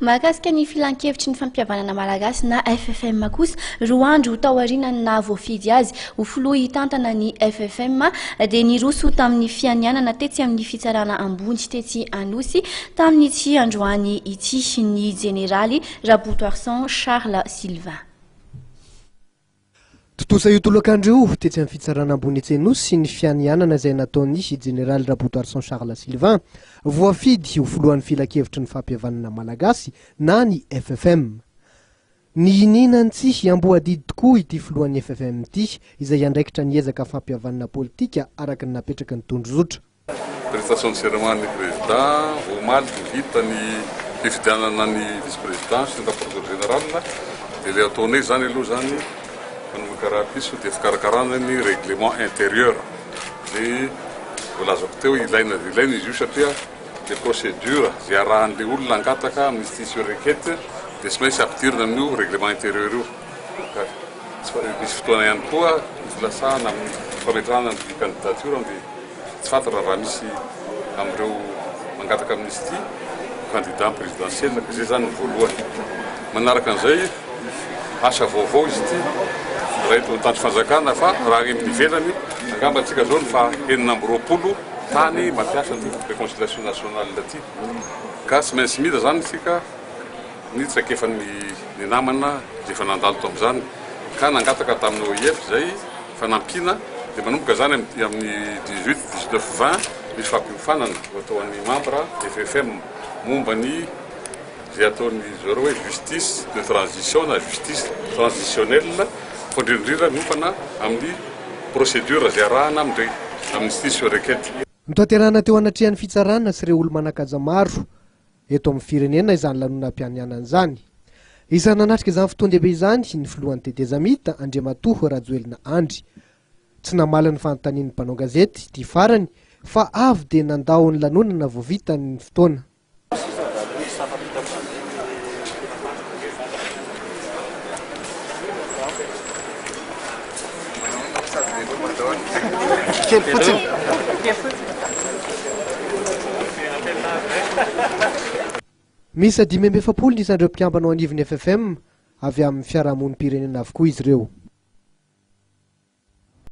Mahakasika ny Filankevitry ny Fampihavanana Malagasy na FFM kosa, roa andro taorian'ny nahavoafidy azy ho filoha hitantana ny FFM dia niroso tamin'ny fianianana tetsy amin'ny Fitsarana ambony tetsy Anosy tamin'ity androany ity ny jeneraly Rabotoarison Charles Sylvain. Tontosa io tolakandro io, tetsy amin'ny Fitsarana ambony etsy Anosy, ny fianianana izay nataon'ny Jeneraly Rabotoarison Charles Sylvain, voafidy ho filohan'ny Filankevitry ny Fampihavanana Malagasy na ny FFM. Nihiniana ny tsy hiamboho adidy tokoa ity filohan'ny FFM ity, izay hiandraikitra ny ezaka fampihavanana politika araka ny napetraky ny tondrozotra. Prestation de serment ny président, omaly vao vita ny fifidianana ny vice président sy ny rapporteur général dia ilay ataonay izany aloha izany manomboka rahampitso dia fikarakarana ny règlement intérieur izay voalazako teo ilaina dia ilaina izy io satria ilay procédure izay arahan'ilay olona hangataka amnistie sur requête dia tsy maintsy ampidirina amin'io règlement intérieur io ka misy fotoana ihany koa ny filasahana amin'ny fametrahana ny candidature dia Tsy fantatra raha misy amin'ireo mangataka amnistie candidat présidentiel ka izay izany ny voalohany. Manaraka an'izay, asa vaovao izy ity raha eto an-tany fanjakana fa raha any amin'ny ivelany angamba antsika izao ny faha 26 tany mampiasa an'ity réconciliation nationale ity ka tsy maintsy mila izany isika ny traikefan'ny ny namana izay efa nandalo tamin'izany ka nangataka tamin'ny OIF izay fanampiana dia manomboka izany amin'ny 18, 19, 20 misy fampiofanana ho atao an'ny membre FFM momba ny izay ataon'ny zareo hoe justice de transition na justice transitionnelle fa indrindra indrindra miompana amin'ny procédure izay arahana amin'ny amnistie sur requête. Notanterahina teo anatrehan'ny fitsarana sy ireo olo-manan-kaja maro eto amin'ny firenena izany lanonam-pianianana izany. Isan'ny nanatrika izany fotoan-dehibe izany ny filohan'ny tetezamita, Andriamatoa Rajoelina Andry. Tsy namaly ny fanontanian'ny mpanao gazety ity farany fa avy dia nandao ny lanonana vao vita ny fotoana. Miisa 45 ny isan'ireo mpikambana ao anivon'ny FFM, avy amin'ny fiarahamonim-pirenena avokoa izy ireo.